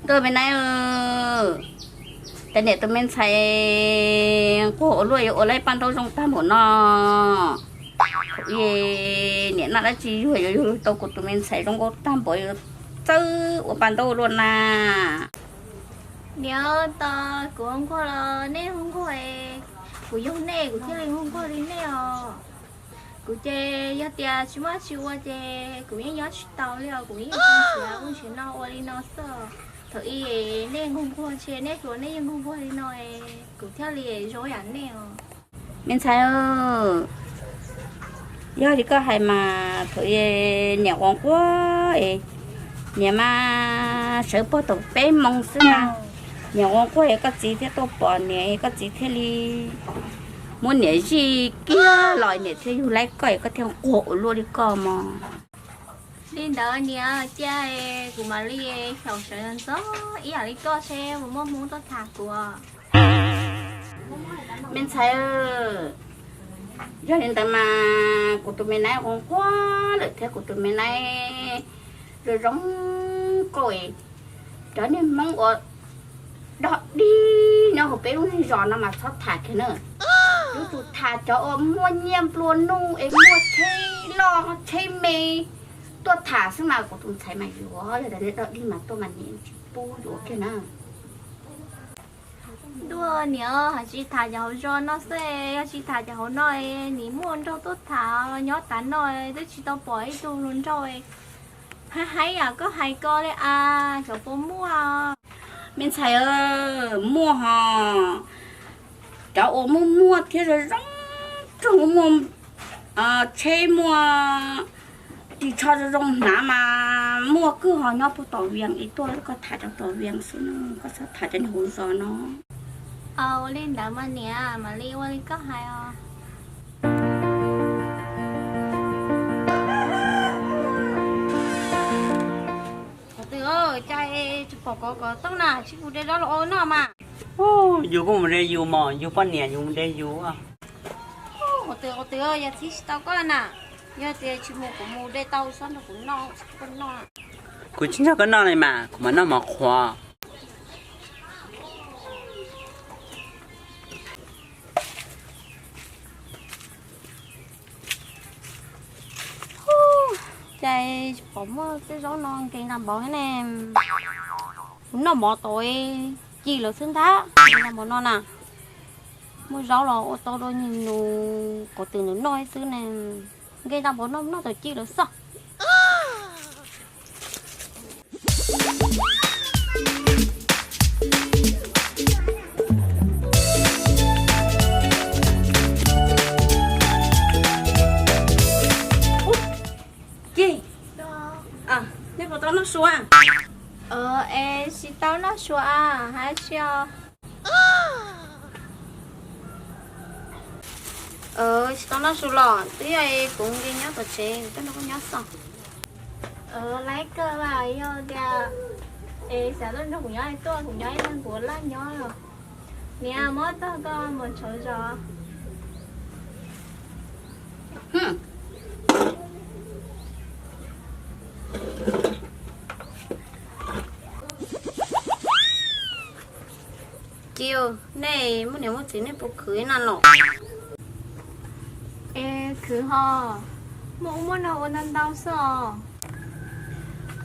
Tuaj me nab, cas niam tus me ntxhais nquag ua luaj yuav ua lawv paj ntaub zoo tag npaum no. Thaum ub niam noj dab tsi yuag yuav yug tau kuv tus me ntxhais zoo nkauj tag npaum yuav txawj ua paj ntaub ua luaj na. Niam, tos kuv ua nquag los nej hu nquag, kuv yug nej kuv thiaj li hu nquag li nej os. Kuv ces yog tias tsis muaj tsis ua ces kuv yeej nyob tsis tau li os, kuv yeej ua ntsiav ua ntsiav no ua li no xwb. Thaum ub nej nquag nquag ntshe nej hluas nej yeej nquag nquag li no, kuv thiaj li zoo yam nej os. Me ntxhais, yog li koj hais mas thaum niam ua nquag, niam mas sawv puag thaum peb moos xwb na. Niam ua nquag es koj txiv thiaj tuaj pom niam, koj txiv thiaj li muab niam zij kiag los niam thiaj yug laib koj es koj thiaj nquag ua luaj li koj mog. Li ntawd niam, cia kuv mam li xyaum sawv ntxov ib yam li koj seb puas muaj hmoob tuaj tham kuv. Me ntxhais, yog li ntawd mas kuv tus me nab ua nquag lawm thiab kuv tus me nab zoo zoo nkauj, cov niag hmoob uas dog dig nyob hauv peb lub zos no mas txhob tham kiag na. Yuav tsum tham cov uas muaj nyiaj nplua nuj es muaj tsheb loj tsheb me tuaj tham xwb mas kuv tus ntxhais mas yuav, yog tias dog dig mas tuaj mas niam tsis pub yuav kiag na. Ntuj, niam hais tsis tham cov hauv zos no xwb, yog tsis tham cov hauv no nim muaj nraug tuaj tham nyob tas no twb tsis tau pom ib tug hluas nraug. Hais hais yam koj hais ko li as, xyov puas muaj. Me ntxhais, muaj hos. Cov uas muaj muaj thiab zoo zoo nraug, muaj tsheb muaj ris tsho zoo zoo hnav mas muaj kawg hos, nyob puag tom Vias es tuaj koj tham cov tom Vias xwb na, koj txhob tham cov niag hauv zos no. Ua li ntawd mas niam, mam li ua li koj hais os. Qhov twg, cas tsis pom kov kov tooj na, tsis mus de zaub los ua noj mas. Yus kuj mus de yus mog, yus poj niam yus mus de yus. Qhov twg, qhov twg, yog txhib tsis tau koj na, yog tias tsis mus kuv mus de tau txhob nrog kuv noj, tsis pub koj noj. Kuv tsis nrog koj noj li mas kuv mam noj mov qhuav. Cas pom muaj tej zaub no nkees tag npaum ne. Kuv noj mov tau ci lawm xwb ntag, nkees tag npaum no na. Muaj zaub los ua tau rau nws nus qhov twg nws noj xwb ne. Nkees tag npaum no noj tau ci lawm xwb. Ci, nej puas tau noj su? Es tsis tau noj su a, hais tsis os. Tsis tau noj su los twb yog kuv nkees nyob tom tsev, koj nrog kuv nyob xwb. Laib kawg las, yog tias es xav tuaj nrog kuv nyob es tuaj, kuv nyob ib leeg kuv laj nyob. Niam, muab txog koj mus tshauv zos. Ci, nej muaj niam muaj txiv nej puas khwv na los? Es khwv ho, muaj ub muaj no ua ntau ntau xwb os.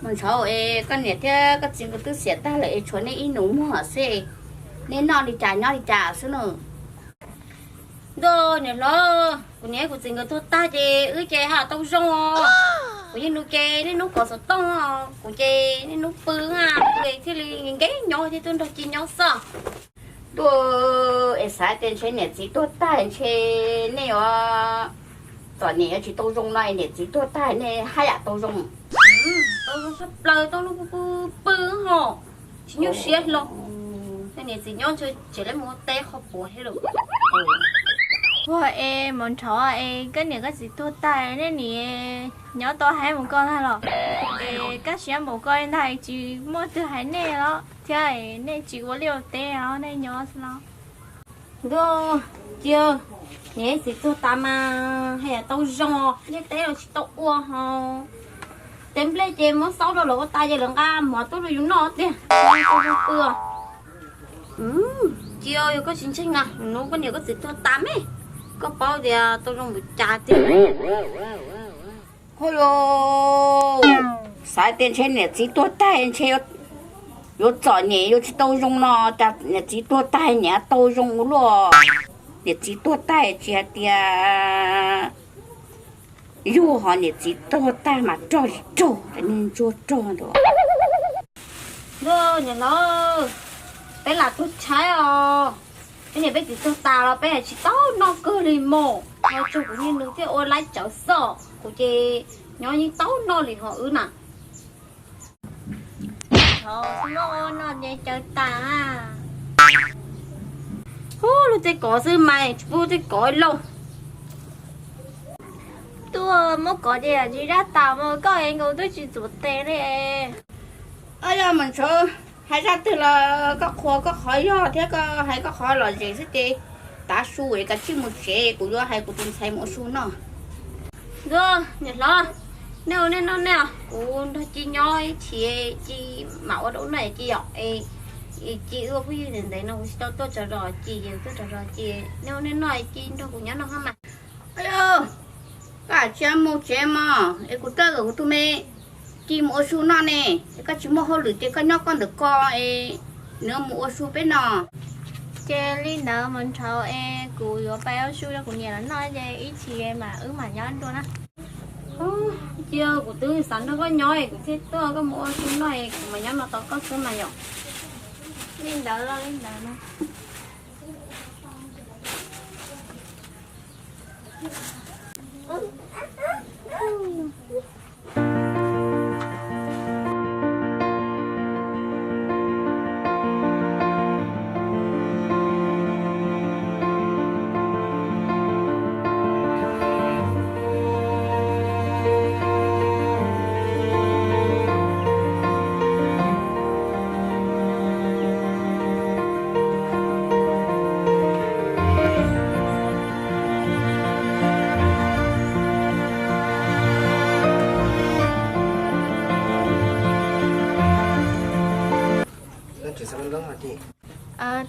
Mus ntshauv es koj niam thiab koj txiv nkawd twb xiam tag lawm es tshuav nej ib nus muag xwb. Nej noj li cas nyob li cas xwb na. Ntuj, niam hlob, kuv niam kuv txiv nkawd tuag tag ces wb ces haj tau zoo os. Kuv niaj hnub ces niaj hnub kov xov tooj, kuv ces niaj hnub pw, pw thiaj li nkees nyob thiaj tuaj nrog ci nyob xwb. Ntuj, es xav tias ntshe niam txiv tuag tag ntshe nej yuav, txom nyem yuav tsis tau zoo no es niam txiv tuag tag nej haj yam tau zoo. Tau zoo tshaj plaws, tau zoo pw pw pw ho, tsis nyuaj siab hlo. Niam txiv nyob ntshe tseem mus ua teb qhov puav thiab lawm. Ua es mus nrhov es koj niam koj txiv tuag tag nej nim nyob tau hais mus koj ntag los? Es kaj siab npaum koj ntag tsis muaj twg hais nej los thiab, nej tsis ua liaj ua teb os, nej nyob xwb los? Ntuj, ci, niam txiv tuag tas mas haj yam tau zoo, liaj teb los tsis tau ua ho. Teb nplej ces muab xaub rau lawv ua tas ces lawv nqa mov tuaj rau yus noj tiag. Tsis yog koj tsis ntseeg na, hnub koj niam koj txiv tuag tas me, koj paub tias tau zoo npaum cas tiag. Xav tias ntshe niam txiv tuag tag ntshe yuav txom nyem yuav tsis tau zoo no, cas niam txiv tuag tag niam tau zoo ua luaj. Niam txiv tuag tag tsis hais tias yug ho niam txiv tuag tag mas rog li rog, niag ntsuag rog ntawd. Niam hlob, peb lam tuag tshaib os. Peb niam peb txiv tuag tas los peb tsis tau noj kawg li mog. Ho tsuas kuv niag nus thiaj ua laib tsawv xwb, kuv ces nyob yeej tau noj li ho wb na. Thaum muab ua no ces tsawv tas. Hu lub tej kov xwb mas tsis pub tej kov lauj. Tuaj muab kov ces tsis zab tas mas koj es nkaus twb tsis txuav tes li. Yog mas ntshaw, hais zaj twg los koj qhuas koj qhov yog thiab koj hais koj qhov lom zem xwb ces tav su es kav tsij mus tsev, kuv yuav hais kuv tus ntxhais mus ua su noj. Niam hlob, nej ua nej noj nej, kuv nrog Ci nyob ib chim, Ci mam ua rau noj Ci yom. Ci ua phooj ywg ntev ntev no kuv tsis tau tuaj tsaug zog Ci, tuaj tsaug zog Ci, nej ua nej noj Ci nrog kuv nyob noj hab mas. Koj hais tsis mus tsev mog es kuv tuaj kom kuv tus me Ci mus ua su noj ne, es koj tsis muaj hauj lwm ces koj nyob koj ntawm ko es nws mus ua su peb no. Ces li ntawd mas ntshaw es kuv yuav pais ua su rau kuv niam los noj ces ib chim mam wb mam nyob dua na. Cia kuv twb xav nrog koj nyob es kuv thiaj tuaj, koj mus ua su noj es kuv mas nyob no tos koj xwb mas yom. Li ntawd los li ntawd no.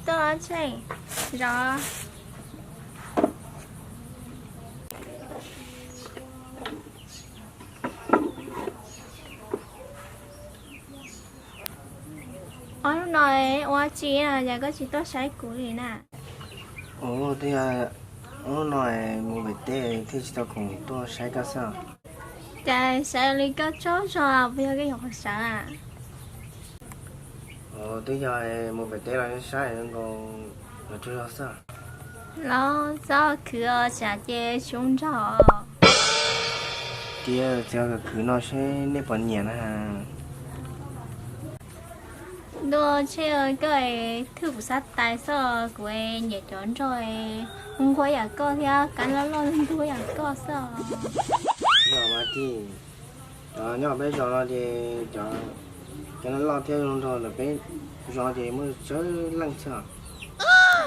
Tuaj tseem zov. Ob hnub no ua tsi no cas koj tsis tuaj saib kuv li na? Ua, twb yog hnub no mus pem teb thiaj tsis tau khoom tuaj saib koj xwb. Cas sawv li koj tsaug zog, puas yog koj yuav qhov sawv a? Twb yog mus pem teb los saib nkaus los tsaug zog xwb. Los txhob khwv os, tsam ces tsis zoo nraug. Tias txiv khwv no seb nej puas nyiam na. Ntuj, Tshej, koj es thwj kuv xav tais xwb, kuv es nyiam cov nraug es nquag yam koj thiab kab loj loj ntuag yam koj xwb. Yog mas Tij, cov nyob peb zos no ces cov kab loj loj thiab zoo nraug ntawm peb zos ces muaj tsawg leej xwb.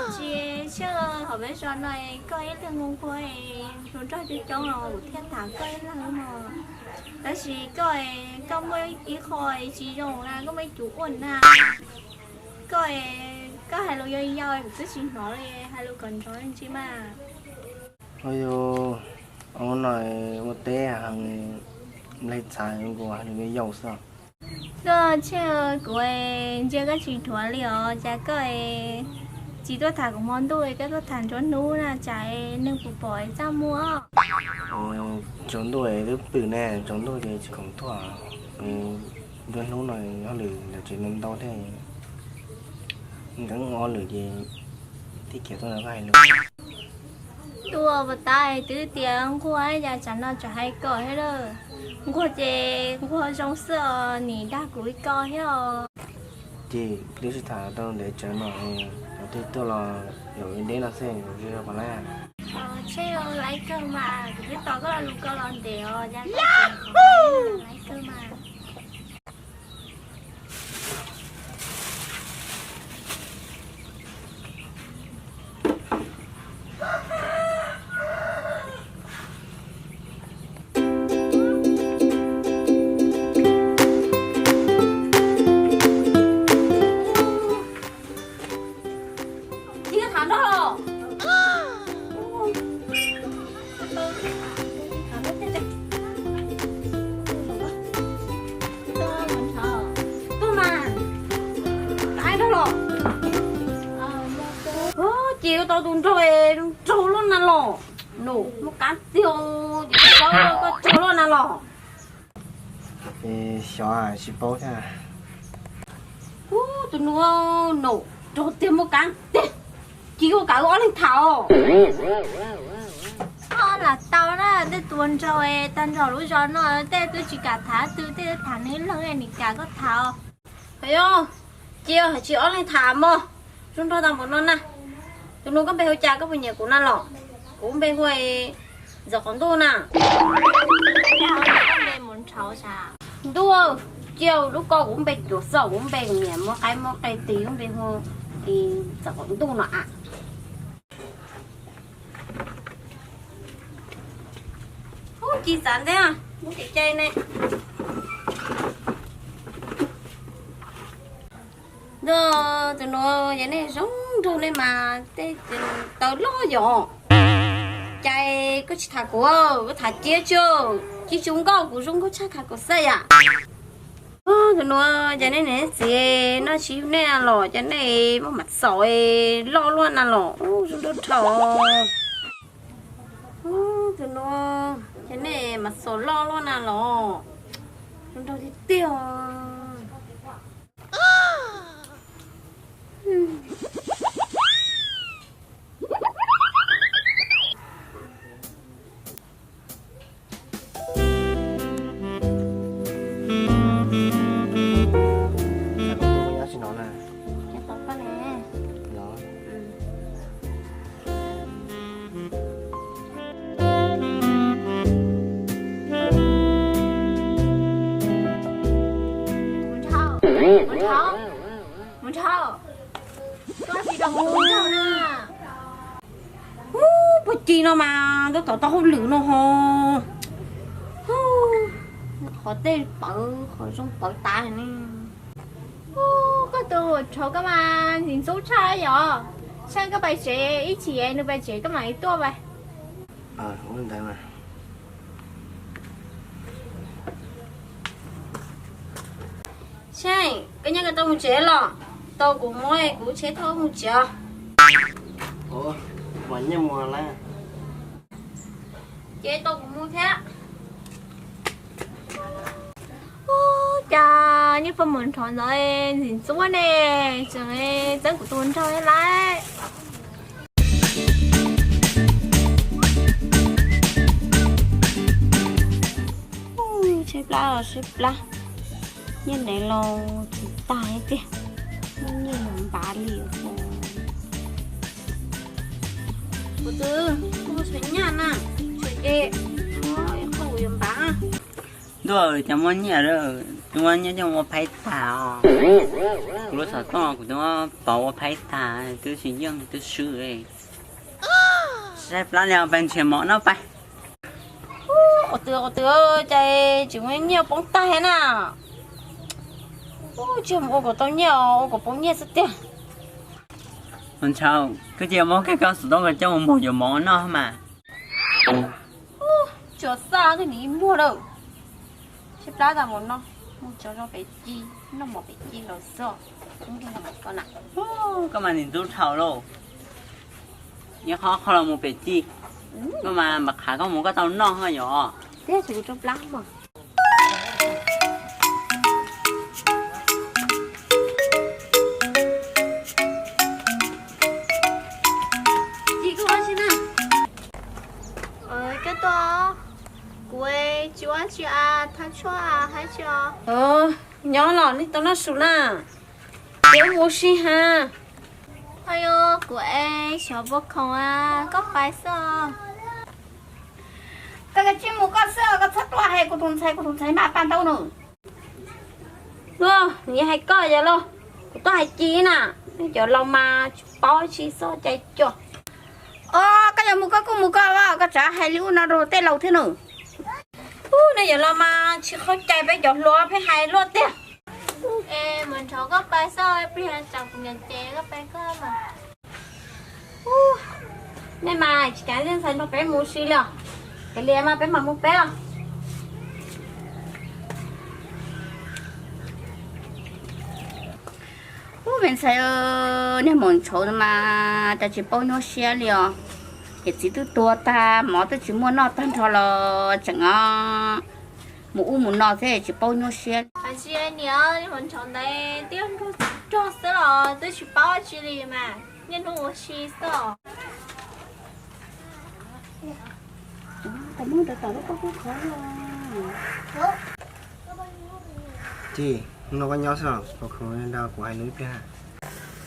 Tsis, Tshej, hauv peb zos no koj ib leeg nquag nquag, hluas nraug coob coob los kuv thiaj tham koj ib leeg mog. Tab sis koj, koj muaj ib qho tsis zoo na, koj muaj ib cov uas na. Koj, koj hais lus yau yau kuv twb tsis hnov li, hais lus kom nrov ntsis mas. Ua yus, ua no ua teb heev, nplaig txhav nkaus hais lus yau yau xwb. Koj Tshej, kuv ntsia koj tsis dhuav li os, cas koj tsis tuaj tham kuv hmo ntuj, koj tuaj tham nruab hnub na, tsam neeg puas pom txaj muag. Tsaus ntuj twb pw ne, tsaus ntuj ces tsis khoom tuaj. Nruab hnub no hauj lwm ntawm tsev ntau thiab, nkees hauj lwm ces thiaj khiav tuaj nrog koj hais lus. Tuaj puas tas twb tias nquag, cas tsam no tseem hais kom thiab lawm. Nquag ces nquag zoo xwb os, nim dag kuv ib ko thiab os. Ces twb sib tham tau ntev tsawv no, yog twg tuaj los yuav deb no xwb, yuav zoo qhov lab. Tshej, laiv kawg mas, kuv twb tos koj los lus ko los ntev os, cas koj tseem laiv kawg mas. Tus nraug, nraug luaj na los. Nus, muaj kab tiag, ces koj paub koj nraug luaj na los. Xyov, tsis paub thiab. Ub, tus nus, nus, nraug tiag muaj kab tiag. Cia kuv kawm ob leeg tham os. Koj lam tau na, tej tus nraug tag nrho lub zos no tej twb tsis kam tham twg, tej tham nws leeg nim kam koj tham os. Yog, cia hais tsis ob leeg tham mog. Zoo nraug tau npaum no na. Tus nus, koj npe hu cas, koj puas nyiam kuv na los? Kuv npe hu Ntxawm Qaum Ntuj na. Ntuj, cia lub ko kuv npe cuag xwb, kuv npe kuv niam muab qaib muab qe tis, kuv npe hu Ntxawm Qaum Ntuj no a. Ub, ci txav nteb, muab kev cai ne. Ntuj, tus nus, yog nej zoo nraug nej mas tej taw loj yom. Cas koj tsis tham kuv, koj tham cia tso, cia tsis nkauj, kuv zoo nkauj tshaj tham kuv xwb yam. Tus nus, cas nej niam txiv noj tsis yug nej los cas nej muaj mas xaum loj luaj na los, ub, zoo nraug dhau. Tus nus, cas nej mas xaum loj luaj na los, zoo nraug tiag tiag. Nyob tsis no na. Nyob tau koj ne. Los. Mus nrhau, mus nrhau, mus nrhau. Koj tsis rau mus nrhau na. Ub, puag ci no mas tab tom tau hauj lwm no ho. Qhov tej pawv, qhov zoo pawv tas ne. Ub, koj tus nraug koj mas ntxim ntxub tshaj yom. Saib koj pais tsev ib chim nws pais tsev koj mam li tuaj pais. Saib, koj nyob koj tau mus tsev los? Tau kuv muab kuv tsheb thauj mus tsev os. Ua, mas nyiaj mus lawm. Ces tau kuv mus thiab. Ub, cas nyiaj pog mus nrhov ntxov ntxim ntxub ne, tseem txeeb kuv tus nraug thiab lauj. Tshaib plab los tshaib plab, nyiaj ntawd los tsis tag thiab tiag, muaj nyiaj los npav li os. Kuv twb kuj tshaib nyaj na, tshaib ces muab ib qho kuv yuav npav. Ntuj, cas muaj nyiaj lawm, twb muab nyiaj coj mus ua phaib tag os. Kuv lub xov tooj kuv twb muab pauv ua phaib tag, twb tsis yeej twb swb. Tshaib plab li, pais nrhiav mov noj pais. Ub, tus, tus twg, cas tsis muaj nyiaj poob tag thiab na. Ub, tsis mus ua kom tau nyiaj, ua kom poob nyiaj xwb tiag. Mus ntshaus, koj cia muab kiag koj xov tooj ko coj mus muag yuav mov noj mas. Tsuas xaj thiaj li muag lawm. Tshaib plab tas mus no, mus tso zog pem ci, noj mov pem ci los xwb. Koj mas nim ntxub dhau lauj. Ib qho qho los mus pem ci, koj mas npam qhav koj mus koj tau noj yom. Tiag, tshaib plab mas. Ci, koj ua dab tsi na? Koj tuaj, kuv tsis ua dab tsi, thaj tshuaj hab tsi os. Nyob los nej tau noj su na, kuv mus ua si ha. Yog kuv es xyov puas khoom, koj pais xwb. Koj kav tsij mus koj xwb, koj txhob tuaj hais kuv tus ntxhais, kuv tus ntxhais mas paj ntaub no. Nws hais koj yog los, kuv tuaj hais Ci na, nej cov laus mas tsis paub tsis txhob cai cos. Os, koj yuav mus koj kuj mus koj, koj tseem hais li ub no rau tej laus thiab nws. Ub, nej cov laus mas tsis qhov cai, peb cov hluas pheej hais luaj tiag. Es mus nrhov koj pais xwb, pliag tsam kuv niam ces koj pais koj mas. Ub, nej mas tsis kam ntxhais nrog peb mus si li os. Kav liam mas peb mam mus peb os. Me ntxhais, niag maum ntshauv mas cas tsis paub nyuaj siab li os. Ces txiv twb tuag tag, mov twb tsis muaj noj tag nrho los tseem mus ub mus no thiab tsis paub nyuaj siab. Niam, niag maum ntshauv ntawd twb yog nraug rog xwb los twb tsis paub tsi li mas, niaj hnub ua si xwb os. Tij, hnub no koj nyob xwb los pom khoom nrog kuv hais lus ib pliag.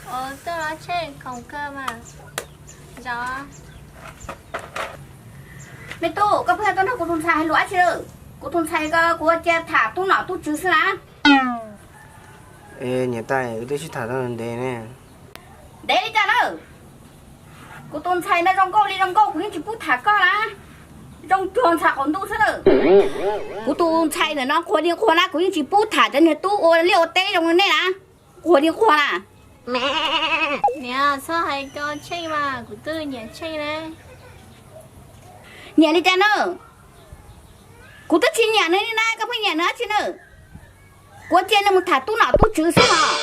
Tuaj los tshem khoom kawg mas. Me tub, koj pheej tuaj nrog kuv tus ntxhais hais lus dab tsi lawm? Kuv tus ntxhais ko kuv cia tham tub nom tub tswv xwb na. Niam tais, wb twb sib tham tau ntev ne. Ntev li cas na? Kuv tus ntxhais ntawd zoo nkauj li zoo nkauj kuv yeej tsis pub tham koj na. Zoo cuag ntxhais qaum ntuj xwb na. Kuv tus ntxhais ntawm no nquag li nquag na kuv yeej tsis pub tham cov niag tub ua liaj ua teb zoo li nej na. Nquag li nquag na. Niam, txhob hais ko, Tsheej mas kuv twb nyiam Tsheej ne. Nyiam li cas na? Kuv twb tsis nyiam nws li na, koj pheej nyiam nws dab tsi na? Kuv cia nws mus tham tub nom tub tswv xwb os.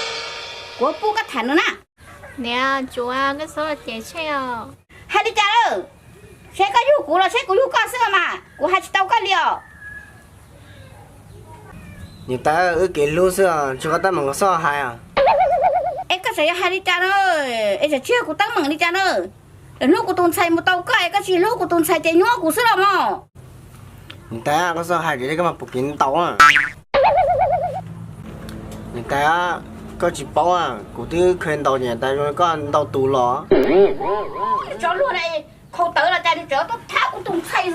Kuv pub koj tham nws na. Niam, tsuav koj txhob cem Tsheej os. Hais li cas lawm? Seb koj yug kuv los seb kuv yug koj xwb los mas, kuv hais tsis tau koj li os. Niam tais, wb kev hlub xwb os, tsis koj teeb meem koj txhob hais os. Es koj tseem yuav hais li cas na? Es tseem tsis yog kuv teeb meem li cas na? Lwm hnub kuv tus ntxhais mus tau koj es koj tsis hlub kuv tus ntxhais ces nyuab kuv xwb los mas. Niam tais, koj txhob hais li, koj mas pom kev ntau. Niam tais, koj tsis paub, kuv twb kheev ntaus niam tais zoo li koj ntau tus los. Tso luag na, khau tawv los cas nws tseem tuaj thab kuv tus ntxhais.